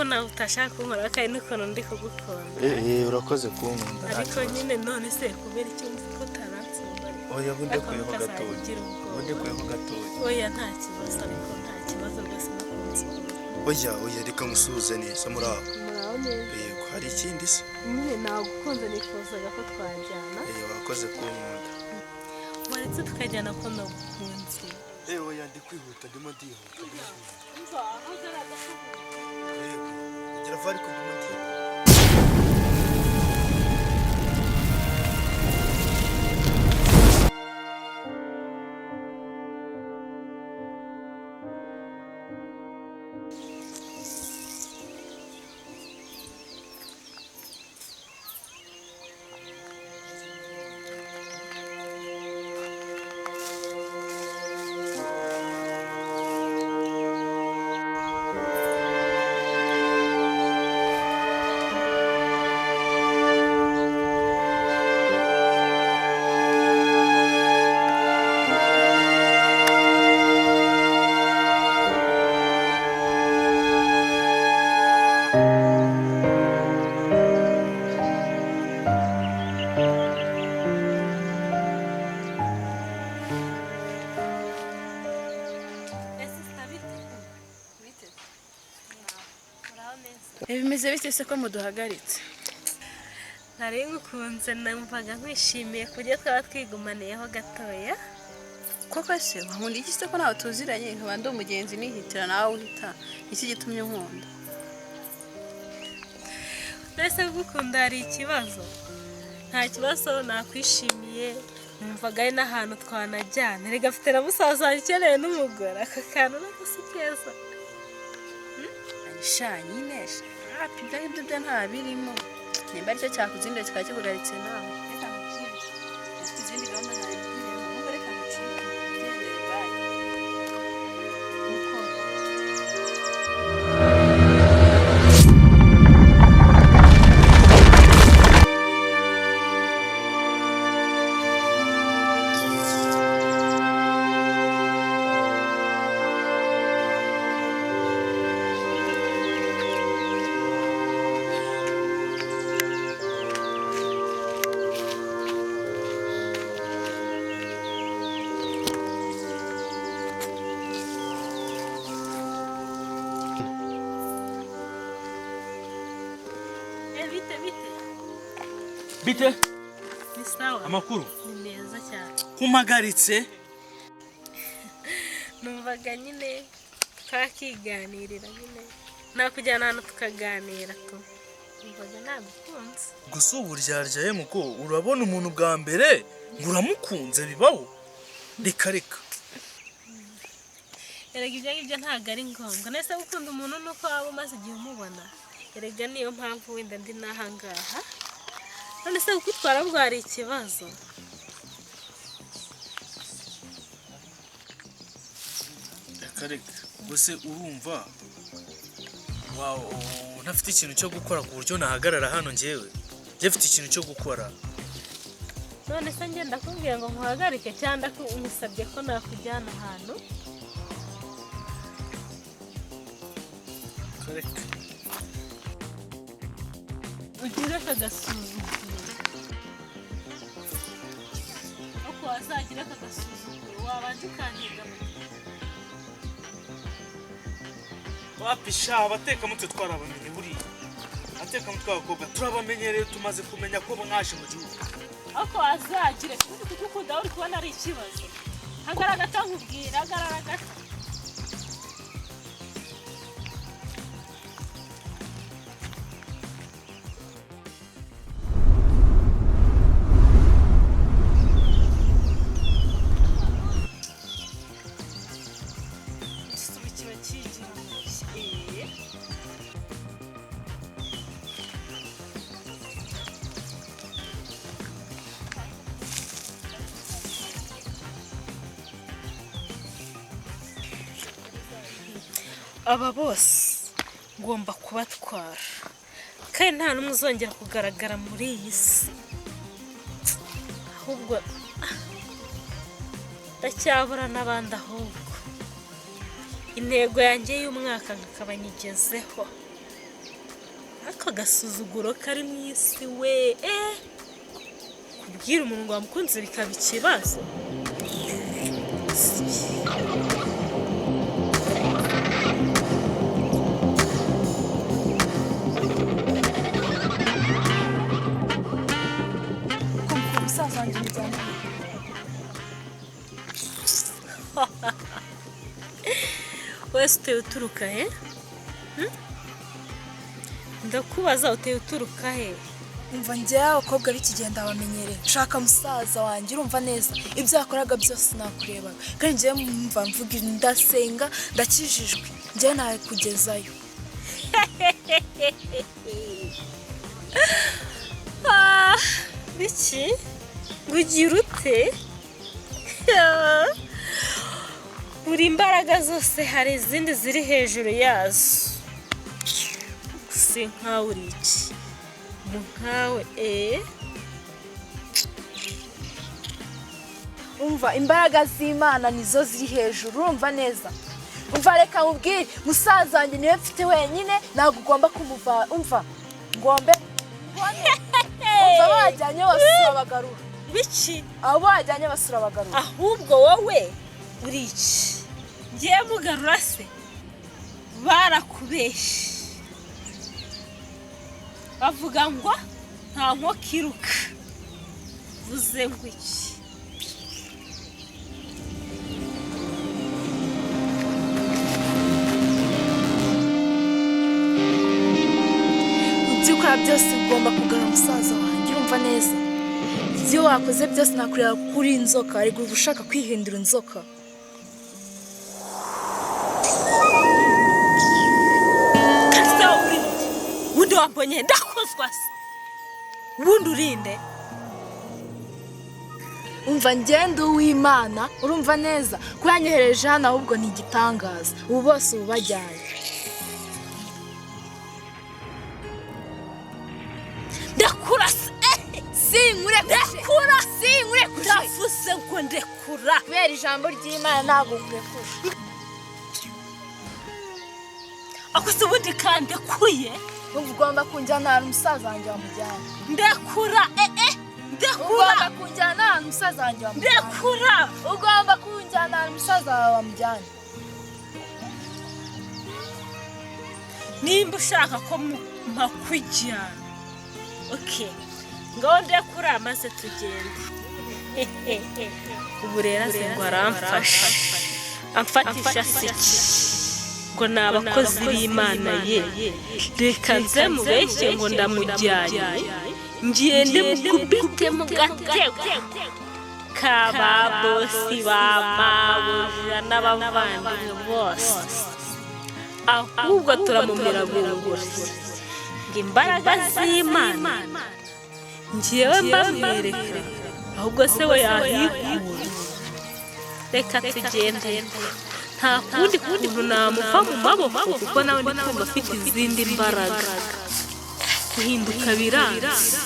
mbona utashaka kunkora kandi n'ukuntu ndi kugukunda. Urakoze kunkunda. Ariko nyine none se kubera icyo wumva ko utaransumba? Oya, ubundi Ariko kuyeho ntukazajya gatoya. ugira ubwoba. Ubundi kuyeho gatoya. Oya, nta kibazo, ariko nta kibazo rwose no kunsumba. Oya oya, reka ngusuhuze neza. Muri aho? Muraho neza. Yego, hari ikindi se? Nyine nagukunze, nifuzaga ko twajyana. Wakoze kunkunda. Waretse tukajyana ko nagukunze. Oya, ndi kwihuta, ndimo ndihuta. Umva, ahagarara. Yego, gira vuba, ariko ndimo ndihuta. Ese sitabite? Bite? Muraho neza. Bimeze bite se ko muduhagaritse? Nari ngukunze, numvaga nkwishimiye ku buryo twaba twigumaniyeho gatoya. Koko se wankunda iki se ko ntawe tuziranye, nkaba ndi umugenzi nihitira nawe uhita? Iki gitumye unkunda? Mbese gukunda hari ikibazo? Nta kibazo, nakwishimiye, numvaga ari n'ahantu twanajyana. Reka, afite na musaza wanjye ukeneye n'umugore, aka kantu ntabwo si keza. Sha nyine sha, ibyo ngibyo byo nta birimo. Nimba aricyo cyakuzinduye kikaba kikugaritse nawe, reka nkubwire, mfite izindi gahunda zanjye ngiyemo, ahubwo reka ngucike ngendere, bye. Uko bite bite? Bite? Ni sawa. Amakuru? Ni meza cyane. Kumagaritse? Numvaga nyine twakiganirira, nyine nakujyana ahantu tukaganira tu, numvaga nagukunze. Gusa ubu uryarya muko, urabona umuntu bwa mbere ngo uramukunze, bibaho? Reka reka. Erega ibyo ngibyo ntabwo ari ngombwa. Nese gukunda umuntu nuko waba umaze igihe umubona? Erega niyo mpamvu wenda ndi n'aha ngaha. None se kukwitwara bwo hari ikibazo? Reka reka. Ubwo se urumva ntafite ikintu cyo gukora ku buryo nahagarara hano? Njyewe njye mfite ikintu cyo gukora. None se ngenda ndakubwira ngo nkuhagarike cyangwa nkusabye ko nakujyana ahantu? Reka reka. Ugire aka gasuzuguro, uko wazagira aka gasuzuguro, wabanje ukantega amatwi. Wapi sha, abatekamutwe twarabamenye. Buriya abatekamutwe b'abakobwa turabamenyereye, tumaze kumenya ko mwaje mu gihugu. Ariko wazagire kuko kugukunda uri kubona ari ikibazo. Hagarara gato nkubwira, hagarara gato. Igisubi kiba kigira mu. Aba bose ngomba kubatwara, kandi nta n'umwe uzongera kugaragara muri iyi si. Ahubwo ndacyabura n'abandi, ahubwo intego yanjye y'umwaka nkaba nyigezeho. Ako gasuzuguro kari mu isi we, kubwira umuntu ngo wamukunze bikaba ikibazo. Umusaza wanjye umujyana. Wese uteye uturuka he? Ndakubaza, uteye uturuka he? Umva, njyewe abakobwa b'ikigenda bamenyereye. Nshaka musaza wanjye, urumva neza? Ibyo yakoraga byose nakurebaga, kandi njyewe mva mvuga, ndasenga, ndakijijwe, njyewe nakugezayo. Ah, biki? Ngo ugira ute? Buri imbaraga zose hari izindi ziri hejuru yazo. Si nkawe uri iki? Mu nkawe Umva, imbaraga z'Imana nizo ziri hejuru, urumva neza? Umva, reka mubwire, musaza wanjye niwe mfite wenyine, ntabwo ugomba kumuva. Umva, ngombe umva, bajyanye basura bagarura. Biki? Abo bajyanye basura bagarura. Ahubwo wowe uri iki? Ngiye mugarura se? Barakubeshye, bavuga ngo nta nkoko iruka. Vuze ngo iki? Mu byo ukora byose ugomba kugarura musaza wanjye, urumva neza? Ibyo wakoze byose nakureba kuri inzoka, ariko uba ushaka kwihindura inzoka. Kandi se wowe uri nde? Ubundi wambonye ndakozwa se? Ubundi urinde? Umva, ngende uw'Imana, urumva neza? Ko yanyohereje hano ahubwo ni igitangaza. Ubu bose ubu bajyanye. Ndakurasa! Sinkurekuje. Ndekura! Sinkurekuje. Ndavuze ngo ndekura! Kubera ijambo ry'Imana ntabwo nkurekuje. Ako se ubundi kandekuye? Umva, ugomba kunjyana ahantu umusaza wanjye wamujyana. Ndekura! Ndekura! Ugomba kunjyana ahantu umusaza wanjye wamujyana. Ndekura! Ugomba kunjyana ahantu umusaza wawe wamujyana. Nimba ushaka ko mpakujyana, okay, ngaho ndekura maze tugende. Ubu rero azi ngo aramfasha, amfatisha siki ngo ni abakozi b'Imana ye. Reka nze mubeshye ngo ndamujyanye, ngende mukubite mu gatego kaba bosi ba mabuja n'abavandimwe bose. Ahubwo turamumira bunguri ngo imbaraga z'Imana ngewe mbamwereka, ahubwo se we yahikura. Reka tugende, nta kundi kuntu namuva mu maboko, kuko nawe ndi kumva afite izindi mbaraga. Guhinduka biranze.